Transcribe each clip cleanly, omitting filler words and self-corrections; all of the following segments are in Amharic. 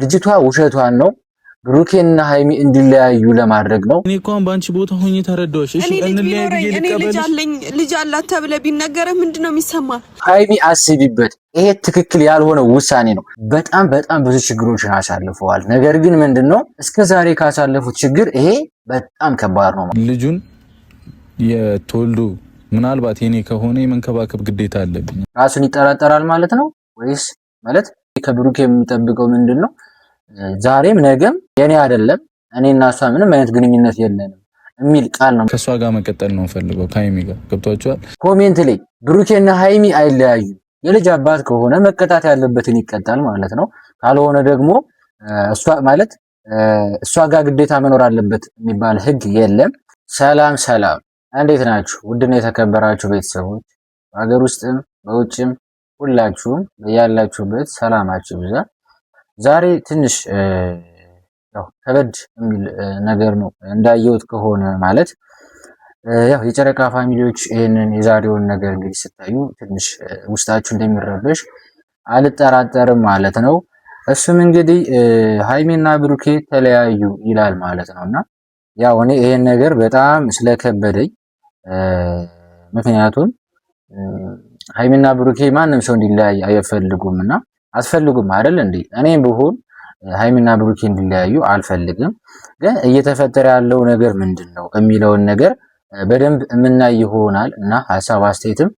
ልጅቷ ውሸቷን ነው። ብሩኬና ሀይሚ እንዲለያዩ ለማድረግ ነው። እኔ እኮ አሁን በአንቺ ቦታ ሆኜ ተረዳሁሽ። እሺ እንለያይ ብዬ እኔ ልጅ አለኝ ልጅ አላት ተብለህ ቢነገርህ ምንድን ነው የሚሰማ? ሀይሚ አስቢበት። ይሄ ትክክል ያልሆነ ውሳኔ ነው። በጣም በጣም ብዙ ችግሮችን አሳልፈዋል። ነገር ግን ምንድን ነው እስከ ዛሬ ካሳለፉት ችግር ይሄ በጣም ከባድ ነው። ልጁን የተወልዶ ምናልባት የኔ ከሆነ የመንከባከብ ግዴታ አለብኝ። ራሱን ይጠራጠራል ማለት ነው ወይስ ማለት ከብሩኬ የሚጠብቀው ምንድን ነው? ዛሬም ነገም የኔ አይደለም፣ እኔ እና እሷ ምንም አይነት ግንኙነት የለንም የሚል ቃል ነው። ከእሷ ጋር መቀጠል ነው ፈልገው ከሀይሚ ጋር ገብቷቸዋል። comment ላይ ብሩኬና ሀይሚ አይለያዩም። የልጅ አባት ከሆነ መቀጣት ያለበትን ይቀጣል ማለት ነው። ካልሆነ ደግሞ እሷ ማለት እሷ ጋር ግዴታ መኖር አለበት የሚባል ህግ የለም። ሰላም ሰላም፣ እንዴት ናችሁ? ውድና የተከበራችሁ ቤተሰቦች በሀገር ውስጥም በውጭም ሁላችሁም ያላችሁበት ሰላማችሁ ይብዛ። ዛሬ ትንሽ ያው ከበድ የሚል ነገር ነው እንዳየሁት ከሆነ ማለት ያው የጨረቃ family ዎች ይህንን የዛሬውን ነገር እንግዲህ ስታዩ ትንሽ ውስጣችሁ እንደሚረበሽ አልጠራጠርም ማለት ነው። እሱም እንግዲህ ሀይሚና ብሩኬ ተለያዩ ይላል ማለት ነው። እና ያው እኔ ይሄን ነገር በጣም ስለከበደኝ ምክንያቱም ሀይሚና ብሩኬ ማንም ሰው እንዲለያይ አይፈልጉም እና አትፈልጉም አይደል እንዴ? እኔም ብሆን ሀይሚና ብሩኬ እንዲለያዩ አልፈልግም። ግን እየተፈጠረ ያለው ነገር ምንድን ነው የሚለውን ነገር በደንብ የምናይ ይሆናል እና ሀሳብ አስተያየትም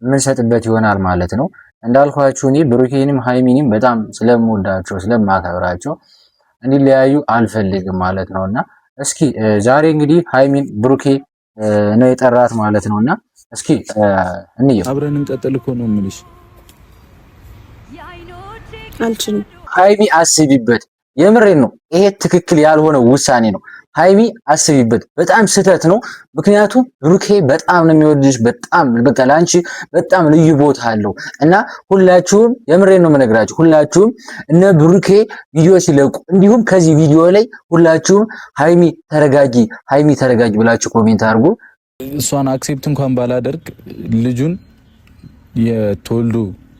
የምንሰጥበት ይሆናል ማለት ነው። እንዳልኳችሁ እኔ ብሩኬንም ሀይሚንም በጣም ስለምወዳቸው ስለማከብራቸው እንዲለያዩ አልፈልግም ማለት ነው እና እስኪ ዛሬ እንግዲህ ሀይሚን ብሩኬ ነው የጠራት ማለት ነው እና እስኪ እንየው። አብረን እንቀጥል እኮ ነው የምልሽ አልችልም። ሀይሚ አስቢበት። የምሬን ነው። ይሄ ትክክል ያልሆነ ውሳኔ ነው። ሀይሚ አስቢበት፣ በጣም ስህተት ነው። ምክንያቱም ብሩኬ በጣም ነው የሚወድሽ፣ በጣም በቃ ለአንቺ በጣም ልዩ ቦታ አለው እና ሁላችሁም የምሬን ነው የምነግራችሁ፣ ሁላችሁም እነ ብሩኬ ቪዲዮ ሲለቁ እንዲሁም ከዚህ ቪዲዮ ላይ ሁላችሁም ሀይሚ ተረጋጊ፣ ሀይሚ ተረጋጊ ብላችሁ comment አድርጉ። እሷን accept እንኳን ባላደርግ ልጁን የተወልዶ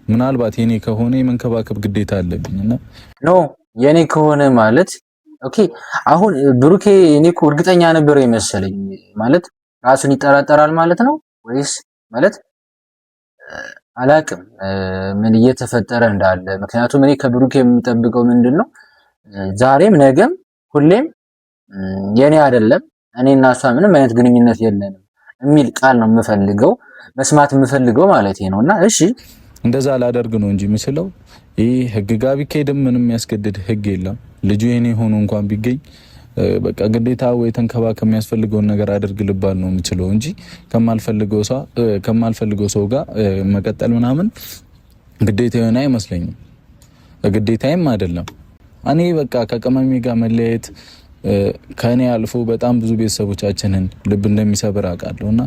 ምናልባት የኔ ከሆነ የመንከባከብ ግዴታ አለብኝ እና No የኔ ከሆነ ማለት okay። አሁን ብሩኬ እኔ እኮ እርግጠኛ ነበር የመሰለኝ ማለት ራሱን ይጠራጠራል ማለት ነው ወይስ ማለት አላቅም ምን እየተፈጠረ እንዳለ። ምክንያቱም እኔ ከብሩኬ የምጠብቀው ምንድን ነው ዛሬም ነገም ሁሌም የኔ አይደለም፣ እኔ እና እሷ ምንም አይነት ግንኙነት የለንም የሚል ቃል ነው የምፈልገው መስማት የምፈልገው ማለት ነው። እና እሺ እንደዛ ላደርግ ነው እንጂ የምችለው ይህ ህግ ጋር ቢካሄድም ምንም የሚያስገድድ ህግ የለም። ልጁ የኔ ሆኖ እንኳን ቢገኝ በቃ ግዴታ ወይ ተንከባከብ የሚያስፈልገውን ነገር አድርግ ልባል ነው የምችለው እንጂ ከማልፈልገው ሰው ጋር መቀጠል ምናምን ግዴታ የሆነ አይመስለኝም። ግዴታዬም አይደለም። እኔ በቃ ከቅመሜ ጋር መለያየት ከእኔ አልፎ በጣም ብዙ ቤተሰቦቻችንን ልብ እንደሚሰብር አውቃለሁ እና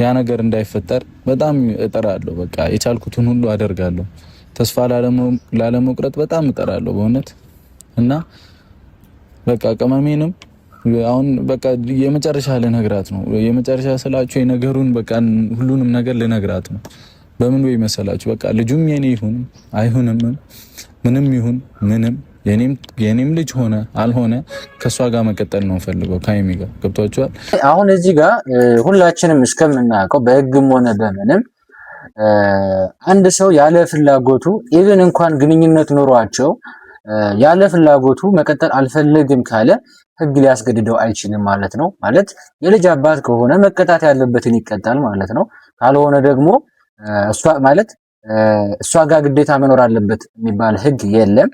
ያ ነገር እንዳይፈጠር በጣም እጥራለሁ። በቃ የቻልኩትን ሁሉ አደርጋለሁ። ተስፋ ላለመቁረጥ በጣም እጥራለሁ በእውነት እና በቃ ቅመሜንም አሁን በቃ የመጨረሻ ልነግራት ነው። የመጨረሻ ስላችሁ የነገሩን በቃ ሁሉንም ነገር ልነግራት ነው። በምን ወይ መሰላችሁ? በቃ ልጁም የኔ ይሁን አይሁንም ምንም ይሁን ምንም የኔም ልጅ ሆነ አልሆነ ከእሷ ጋር መቀጠል ነው ፈልገው ከሀይሚ ጋር ገብቷችኋል። አሁን እዚህ ጋር ሁላችንም እስከምናውቀው በህግም ሆነ በምንም አንድ ሰው ያለ ፍላጎቱ even እንኳን ግንኙነት ኖሯቸው ያለ ፍላጎቱ መቀጠል አልፈልግም ካለ ህግ ሊያስገድደው አይችልም ማለት ነው። ማለት የልጅ አባት ከሆነ መቀጣት ያለበትን ይቀጣል ማለት ነው። ካልሆነ ደግሞ እሷ ማለት እሷ ጋር ግዴታ መኖር አለበት የሚባል ህግ የለም።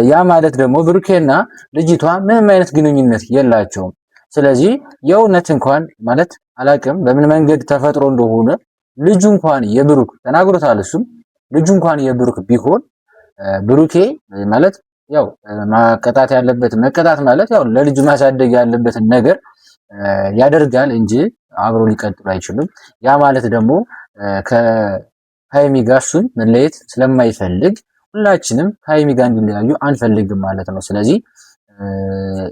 ያ ማለት ደግሞ ብሩኬና ልጅቷ ምንም አይነት ግንኙነት የላቸውም። ስለዚህ የእውነት እንኳን ማለት አላቅም በምን መንገድ ተፈጥሮ እንደሆነ ልጁ እንኳን የብሩክ ተናግሮታል። እሱም ልጁ እንኳን የብሩክ ቢሆን ብሩኬ ማለት ያው ማቀጣት ያለበት መቀጣት ማለት ያው ለልጁ ማሳደግ ያለበትን ነገር ያደርጋል እንጂ አብሮ ሊቀጥሉ አይችሉም። ያ ማለት ደግሞ ከሀይሚ ጋር እሱን መለየት ስለማይፈልግ ሁላችንም ከሀይሚ ጋር እንዲለያዩ አንፈልግም ማለት ነው። ስለዚህ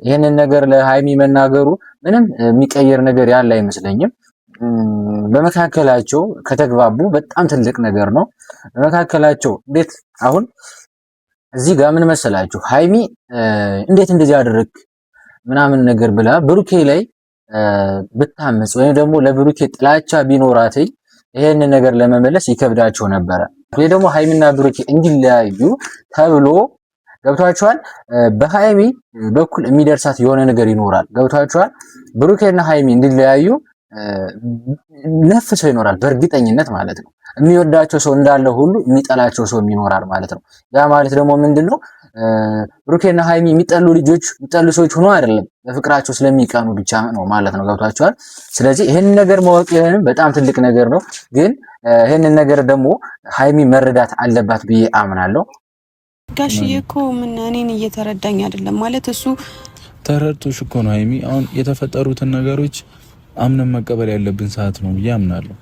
ይህንን ነገር ለሀይሚ መናገሩ ምንም የሚቀየር ነገር ያለ አይመስለኝም። በመካከላቸው ከተግባቡ በጣም ትልቅ ነገር ነው። በመካከላቸው እንዴት አሁን እዚህ ጋር ምን መሰላችሁ ሀይሚ እንዴት እንደዚህ አደረግ ምናምን ነገር ብላ ብሩኬ ላይ ብታምጽ ወይም ደግሞ ለብሩኬ ጥላቻ ቢኖራት ይሄንን ነገር ለመመለስ ይከብዳቸው ነበረ። ወይ ደግሞ ሀይሚና ብሩኬ እንዲለያዩ ተብሎ ገብቷቸዋል። በሀይሚ በኩል የሚደርሳት የሆነ ነገር ይኖራል። ገብቷቸዋል። ብሩኬና ሀይሚ እንዲለያዩ ነፍ ሰው ይኖራል በእርግጠኝነት ማለት ነው። የሚወዳቸው ሰው እንዳለ ሁሉ የሚጠላቸው ሰው ይኖራል ማለት ነው። ያ ማለት ደግሞ ምንድን ነው? ብሩኬና ሀይሚ የሚጠሉ ልጆች የሚጠሉ ሰዎች ሆኖ አይደለም፣ በፍቅራቸው ስለሚቀኑ ብቻ ነው ማለት ነው። ገብቷቸዋል። ስለዚህ ይህንን ነገር ማወቅ ይህንም በጣም ትልቅ ነገር ነው። ግን ይህንን ነገር ደግሞ ሀይሚ መረዳት አለባት ብዬ አምናለሁ። ጋሽዬ እኮ ምን እኔን እየተረዳኝ አይደለም ማለት እሱ ተረድቶሽ እኮ ነው ሀይሚ። አሁን የተፈጠሩትን ነገሮች አምነን መቀበል ያለብን ሰዓት ነው ብዬ አምናለሁ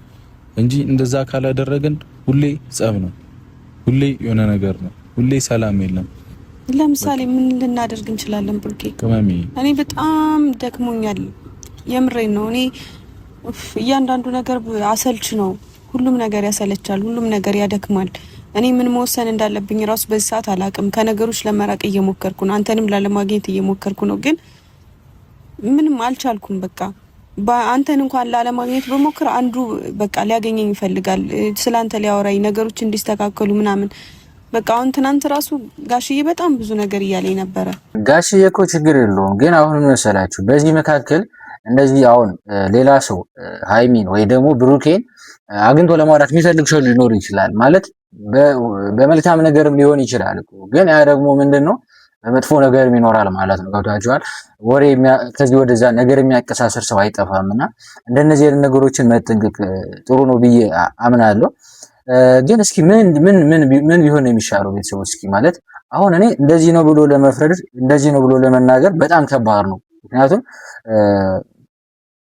እንጂ እንደዛ ካላደረግን ሁሌ ጸብ ነው፣ ሁሌ የሆነ ነገር ነው፣ ሁሌ ሰላም የለም። ለምሳሌ ምን ልናደርግ እንችላለን? ብሩኬ እኔ በጣም ደክሞኛል። የምሬን ነው። እኔ እያንዳንዱ ነገር አሰልች ነው። ሁሉም ነገር ያሰለቻል። ሁሉም ነገር ያደክማል። እኔ ምን መወሰን እንዳለብኝ ራሱ በዚህ ሰዓት አላቅም። ከነገሮች ለመራቅ እየሞከርኩ ነው። አንተንም ላለማግኘት እየሞከርኩ ነው፣ ግን ምንም አልቻልኩም። በቃ አንተን እንኳን ላለማግኘት በሞክር አንዱ በቃ ሊያገኘኝ ይፈልጋል፣ ስለ አንተ ሊያወራኝ፣ ነገሮች እንዲስተካከሉ ምናምን። በቃ አሁን ትናንት ራሱ ጋሽዬ በጣም ብዙ ነገር እያለኝ ነበረ። ጋሽዬ እኮ ችግር የለውም ግን አሁን መሰላችሁ በዚህ መካከል እንደዚህ አሁን ሌላ ሰው ሀይሚን ወይ ደግሞ ብሩኬን አግኝቶ ለማውራት የሚፈልግ ሰው ሊኖር ይችላል። ማለት በመልካም ነገርም ሊሆን ይችላል። ግን ያ ደግሞ ምንድን ነው በመጥፎ ነገርም ይኖራል ማለት ነው። ገብቷችኋል? ወሬ ከዚህ ወደዛ ነገር የሚያቀሳስር ሰው አይጠፋም እና እንደነዚህ አይነት ነገሮችን መጠንቀቅ ጥሩ ነው ብዬ አምናለሁ። ግን እስኪ ምን ምን ምን ምን ቢሆን ነው የሚሻለው ቤተሰቦች? እስኪ ማለት አሁን እኔ እንደዚህ ነው ብሎ ለመፍረድ እንደዚህ ነው ብሎ ለመናገር በጣም ከባድ ነው። ምክንያቱም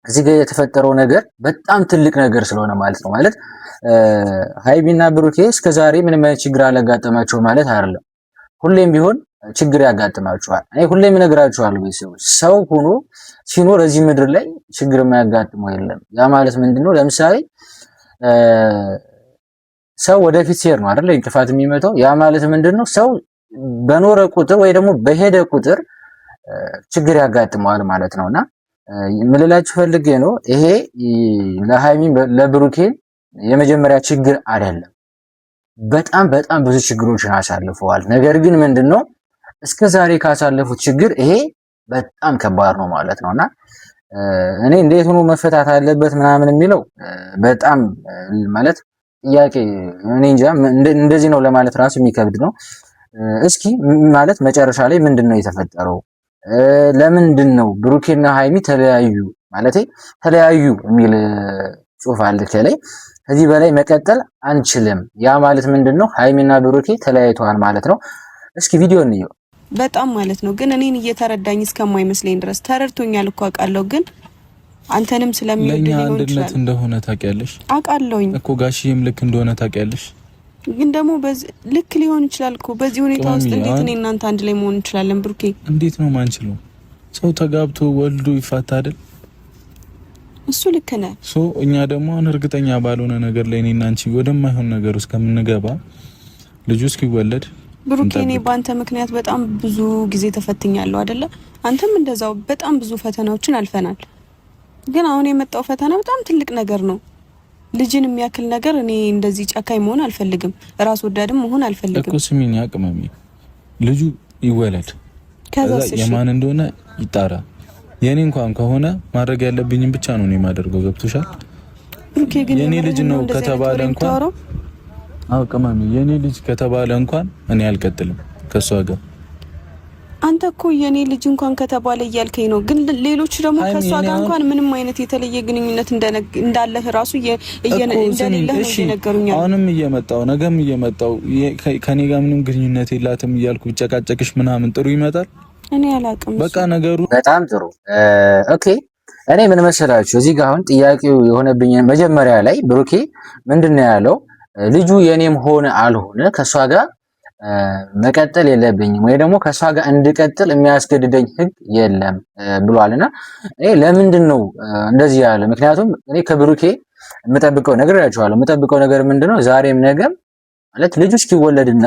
እዚህ ጋር የተፈጠረው ነገር በጣም ትልቅ ነገር ስለሆነ ማለት ነው። ማለት ሀይሚና ብሩኬ እስከዛሬ ምንም አይነት ችግር አላጋጠማቸው ማለት አይደለም። ሁሌም ቢሆን ችግር ያጋጥማችኋል። እኔ ሁሌም እነግራችኋለሁ ቤተሰቦች፣ ሰው ሆኖ ሲኖር እዚህ ምድር ላይ ችግር የማያጋጥመው የለም። ያ ማለት ምንድነው? ለምሳሌ ሰው ወደፊት ሲሄድ ነው አይደል እንቅፋት የሚመጣው። ያ ማለት ምንድነው? ሰው በኖረ ቁጥር ወይ ደግሞ በሄደ ቁጥር ችግር ያጋጥመዋል ማለት ነውና ምልላችሁ ፈልጌ ነው ይሄ ለሃይሚ ለብሩኬ የመጀመሪያ ችግር አይደለም። በጣም በጣም ብዙ ችግሮችን አሳልፈዋል። ነገር ግን ምንድነው እስከ ዛሬ ካሳለፉት ችግር ይሄ በጣም ከባድ ነው ማለት ነውና እኔ እንዴት ሆኖ መፈታት አለበት ምናምን የሚለው በጣም ማለት ጥያቄ እኔ እንጃ እንደዚህ ነው ለማለት ራሱ የሚከብድ ነው። እስኪ ማለት መጨረሻ ላይ ምንድን ነው የተፈጠረው? ለምንድን ነው ብሩኬና ሃይሚ ተለያዩ? ማለት ተለያዩ የሚል ጽሁፍ አለ ከላይ። ከዚህ በላይ መቀጠል አንችልም። ያ ማለት ምንድን ነው? ሃይሚና ብሩኬ ተለያይተዋል ማለት ነው። እስኪ ቪዲዮ እንየው። በጣም ማለት ነው ግን እኔን እየተረዳኝ እስከማይመስለኝ ድረስ ተረድቶኛል እኮ አውቃለሁ ግን አንተንም ስለሚወድ ሊሆን ይችላል። አንድነት እንደሆነ ታውቂያለሽ። አውቃለሁኝ እኮ ጋሽዬም ልክ እንደሆነ ታውቂያለሽ። ግን ደግሞ ልክ ሊሆን ይችላል እኮ በዚህ ሁኔታ ውስጥ እንዴት እኔ እናንተ አንድ ላይ መሆን እንችላለን? ብሩኬ እንዴት ነው ማንችለው? ሰው ተጋብቶ ወልዶ ይፋታ አይደል? እሱ ልክ ነህ። so እኛ ደግሞ አሁን እርግጠኛ ባልሆነ ነገር ላይ እኔና አንቺ ወደማይሆን ነገር ውስጥ ከምንገባ ልጁ እስኪወለድ ብሩኬ፣ እኔ በአንተ ምክንያት በጣም ብዙ ጊዜ ተፈትኛለሁ አይደለ? አንተም እንደዛው በጣም ብዙ ፈተናዎችን አልፈናል። ግን አሁን የመጣው ፈተና በጣም ትልቅ ነገር ነው። ልጅን የሚያክል ነገር እኔ እንደዚህ ጨካኝ መሆን አልፈልግም። ራስ ወዳድም መሆን አልፈልግም እኮ። ስሚኝ አቅመሚ ልጁ ይወለድ፣ ከዛ የማን እንደሆነ ይጣራ። የኔ እንኳን ከሆነ ማድረግ ያለብኝም ብቻ ነው እኔ የማደርገው። ገብቶሻል? የኔ ልጅ ነው ከተባለ እንኳን አዎ ቅመሚ፣ የኔ ልጅ ከተባለ እንኳን እኔ አልቀጥልም ከሷ ጋር አንተ እኮ የኔ ልጅ እንኳን ከተባለ እያልከኝ ነው። ግን ሌሎች ደግሞ ከእሷ ጋር እንኳን ምንም አይነት የተለየ ግንኙነት እንዳለህ ራሱ እንደሌለህ ነው እየነገሩኛል። አሁንም እየመጣው ነገም እየመጣው ከኔ ጋር ምንም ግንኙነት የላትም እያልኩ ብጨቃጨቅሽ ምናምን ጥሩ ይመጣል። እኔ አላውቅም። በቃ ነገሩ በጣም ጥሩ okay። እኔ ምን መሰላችሁ እዚህ ጋር አሁን ጥያቄው የሆነብኝ መጀመሪያ ላይ ብሩኬ ምንድን ነው ያለው? ልጁ የኔም ሆነ አልሆነ ከእሷ ጋር መቀጠል የለብኝም ወይ ደግሞ ከእሷ ጋር እንድቀጥል የሚያስገድደኝ ህግ የለም ብሏል። እና እኔ ለምንድን ነው እንደዚህ ያለ? ምክንያቱም እኔ ከብሩኬ የምጠብቀው ነገር እላችኋለሁ። የምጠብቀው ነገር ምንድን ነው? ዛሬም ነገም ማለት ልጁ እስኪወለድና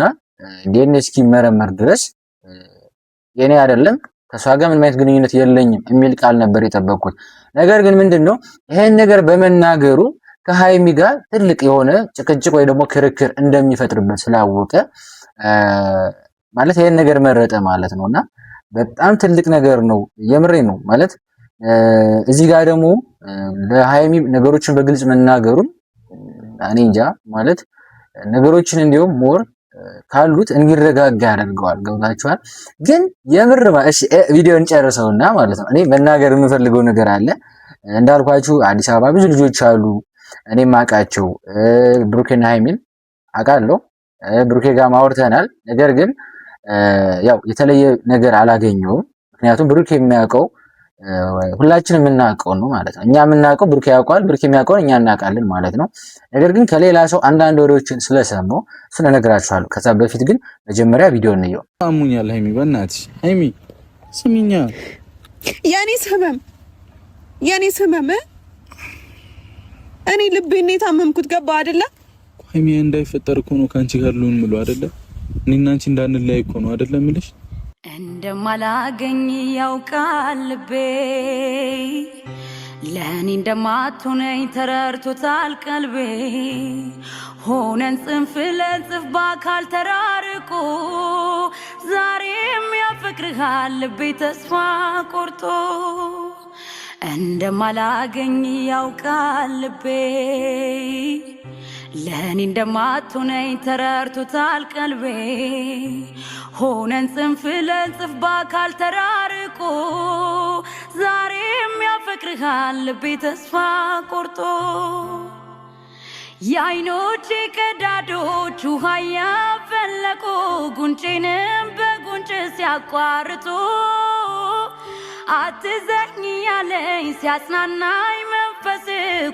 ዲኤንኤ እስኪመረመር ድረስ የኔ አይደለም ከእሷ ጋር ምንም አይነት ግንኙነት የለኝም የሚል ቃል ነበር የጠበቅኩት። ነገር ግን ምንድን ነው ይሄን ነገር በመናገሩ ከሀይሚ ጋር ትልቅ የሆነ ጭቅጭቅ ወይ ደግሞ ክርክር እንደሚፈጥርበት ስላወቀ ማለት ይሄን ነገር መረጠ ማለት ነው። እና በጣም ትልቅ ነገር ነው። የምሬ ነው ማለት እዚህ ጋር ደግሞ ለሀይሚ ነገሮችን በግልጽ መናገሩን እኔ እንጃ ማለት ነገሮችን እንዲሁም more ካሉት እንዲረጋጋ ያደርገዋል። ገብታችኋል? ግን የምር እሺ፣ ቪዲዮን ጨርሰውና ማለት ነው እኔ መናገር የምፈልገው ነገር አለ። እንዳልኳችሁ አዲስ አበባ ብዙ ልጆች አሉ፣ እኔም አውቃቸው ብሩኬና ሃይሚን አውቃለሁ። ብሩኬ ጋር ማውርተናል። ነገር ግን ያው የተለየ ነገር አላገኘውም። ምክንያቱም ብሩኬ የሚያውቀው ሁላችንም የምናውቀው ነው ማለት ነው። እኛ የምናውቀው ብሩኬ ያውቀዋል፣ ብሩኬ የሚያውቀውን እኛ እናውቃለን ማለት ነው። ነገር ግን ከሌላ ሰው አንዳንድ ወሬዎችን ስለሰማሁ እሱን እነግራችኋለሁ። ከዛ በፊት ግን መጀመሪያ ቪዲዮ እንየው። አሙኛል ሀይሚ፣ በእናትሽ ሀይሚ ስሚኛ፣ የኔ የኔ ህመም እኔ ልቤን የታመምኩት ገባ አይደለ? ሀይሚ እንዳይፈጠር እኮ ነው ከአንቺ ጋር ልሁን ምለው አይደለ? እኔና አንቺ እንዳንለያይ እኮ ነው አይደለ ምልሽ እንደማላገኝ ያውቃል ልቤ ለእኔ እንደማትሆነኝ ተረድቶታል ቀልቤ። ሆነን ጽንፍ ለጽንፍ በአካል ተራርቆ ዛሬም ያፈቅርሃል ልቤ ተስፋ ቆርጦ። እንደማላገኝ ያውቃል ልቤ ለእኔ እንደማትሆነኝ ተረድቶታል ቀልቤ። ሆነን ጽንፍ ለጽንፍ በአካል ተራርቆ ዛሬም ያፈቅርሃል ልቤ ተስፋ ቆርጦ። የአይኖቼ ቀዳዶች ውሃ ያፈለቁ ጉንጬንም በጉንጭ ሲያቋርጡ አትዘኝ ያለኝ ሲያጽናናኝ መንፈስ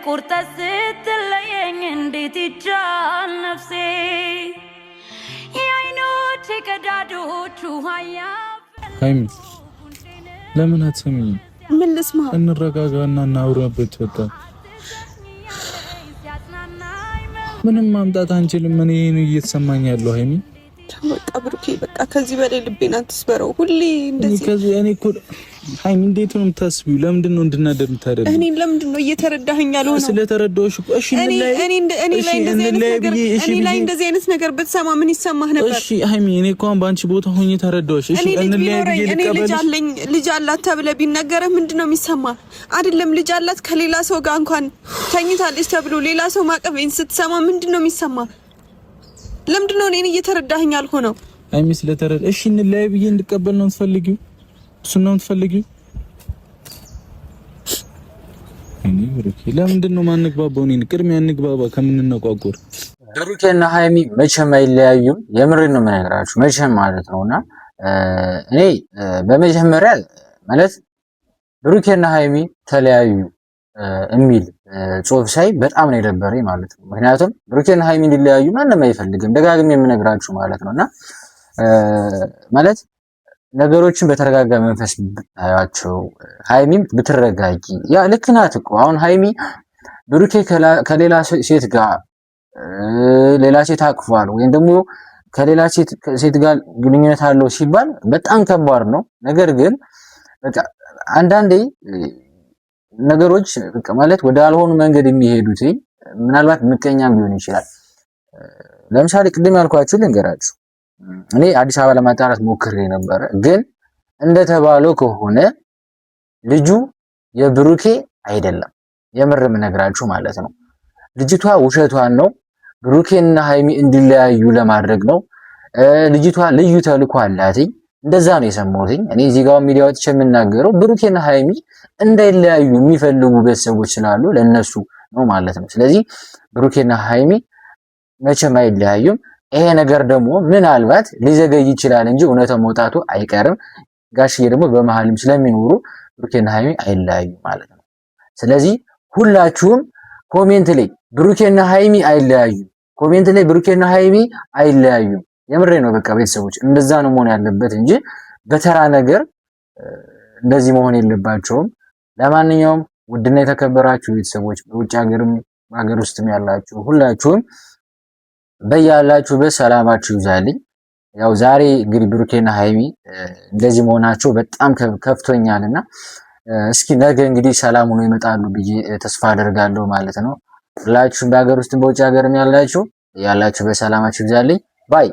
ቁርጠት ስትለየኝ እንዴት ይቻል ነፍሴ። የአይኖቼ ቀዳዶች ውሃ ሀይሚ ለምን አትሰሚኝም? ምን ልስማ? እንረጋጋና እናውራበት። በቃ ምንም ማምጣት አንችልም። እኔ እየተሰማኝ ያለው ሀይሚ በቃ ብሩኬ፣ በቃ ከዚህ በላይ ልቤን አትስበረው። ሁሌ እንደዚህ ከዚህ እኔ እኮ ሀይሚ እንዴት ነው የምታስቢው? ለምንድን ነው እንድናደር የምታደርጊው? እኔ ለምንድን ነው እየተረዳኸኝ ያልሆነው? ስለተረዳሁሽ እኮ እሺ። እኔ ላይ እንደዚህ አይነት ነገር ብትሰማ ምን ይሰማህ ነበር? እሺ ሀይሚ፣ እኔ እኮ አሁን በአንቺ ቦታ ሆኜ ተረዳሁሽ። እሺ እንለያይ ብዬ ልቀበልሽ? እኔ ልጅ አለኝ ልጅ አላት ተብለህ ቢነገርህ ምንድን ነው የሚሰማህ? አይደለም ልጅ አላት ከሌላ ሰው ጋር እንኳን ተኝታለች ተብሎ ሌላ ሰው ማቀፈኝ ስትሰማ ምንድን ነው የሚሰማህ? ለምንድን ነው እኔን እየተረዳኸኝ ያልሆነው? ሀይሚ ስለተረዳ እሺ እንለያይ ብዬ እንድቀበል ነው የምትፈልጊው? እሱን ነው የምትፈልጊው? እኔ ብሩኬ ለምንድን ነው የማንግባባው? እኔን ቅድሚያ እንግባባ ከምንነቋቆር። ብሩኬና ሀይሚ መቼም አይለያዩም። የምሬን ነው የምነግራችሁ መቼም ማለት ነውና እኔ በመጀመሪያ ማለት ብሩኬና ሀይሚ ተለያዩ የሚል ጽሑፍ ሳይ በጣም ነው የደበረኝ ማለት ነው። ምክንያቱም ብሩኬና ሀይሚ እንዲለያዩ ማንም አይፈልግም፣ ደጋግሜ የምነግራችሁ ማለት ነው። እና ማለት ነገሮችን በተረጋጋ መንፈስ ብታያቸው፣ ሀይሚም ብትረጋጊ፣ ያ ልክ ናት እኮ አሁን ሀይሚ ብሩኬ ከሌላ ሴት ጋር ሌላ ሴት አቅፏል ወይም ደግሞ ከሌላ ሴት ጋር ግንኙነት አለው ሲባል በጣም ከባድ ነው። ነገር ግን በቃ አንዳንዴ ነገሮች በቃ ማለት ወደ አልሆኑ መንገድ የሚሄዱት ምናልባት ምቀኛም ሊሆን ይችላል። ለምሳሌ ቅድም ያልኳችሁ ልንገራችሁ። እኔ አዲስ አበባ ለማጣራት ሞክሬ ነበረ፣ ግን እንደተባለው ከሆነ ልጁ የብሩኬ አይደለም። የምር የምነግራችሁ ማለት ነው። ልጅቷ ውሸቷን ነው። ብሩኬና ሃይሚ እንዲለያዩ ለማድረግ ነው። ልጅቷ ልዩ ተልዕኮ አላትኝ። እንደዛ ነው የሰማሁትኝ። እኔ እዚህ ጋር ሚዲያ ወጥቼ የምናገረው ብሩኬና ሃይሚ እንዳይለያዩ የሚፈልጉ ቤተሰቦች ስላሉ ለነሱ ነው ማለት ነው። ስለዚህ ብሩኬና ሃይሚ መቼም አይለያዩም። ይሄ ነገር ደግሞ ምናልባት ሊዘገይ ይችላል እንጂ እውነታው መውጣቱ አይቀርም። ጋሽዬ ደግሞ በመሀልም ስለሚኖሩ ብሩኬና ሃይሚ አይለያዩም ማለት ነው። ስለዚህ ሁላችሁም comment ላይ ብሩኬና ሃይሚ አይለያዩም፣ comment ላይ ብሩኬና ሃይሚ አይለያዩም። የምሬ ነው። በቃ ቤተሰቦች እንደዛ ነው መሆን ያለበት እንጂ በተራ ነገር እንደዚህ መሆን የለባቸውም። ለማንኛውም ውድና የተከበራችሁ ቤተሰቦች በውጭ ሀገርም በሀገር ውስጥም ያላችሁ ሁላችሁም በያላችሁበት ሰላማችሁ ይብዛልኝ። ያው ዛሬ እንግዲህ ብሩኬና ሀይሚ እንደዚህ መሆናቸው በጣም ከፍቶኛል እና እስኪ ነገ እንግዲህ ሰላም ሆኖ ይመጣሉ ብዬ ተስፋ አደርጋለሁ ማለት ነው። ሁላችሁም በሀገር ውስጥም በውጭ ሀገርም ያላችሁ ያላችሁ በሰላማችሁ ይብዛልኝ bye።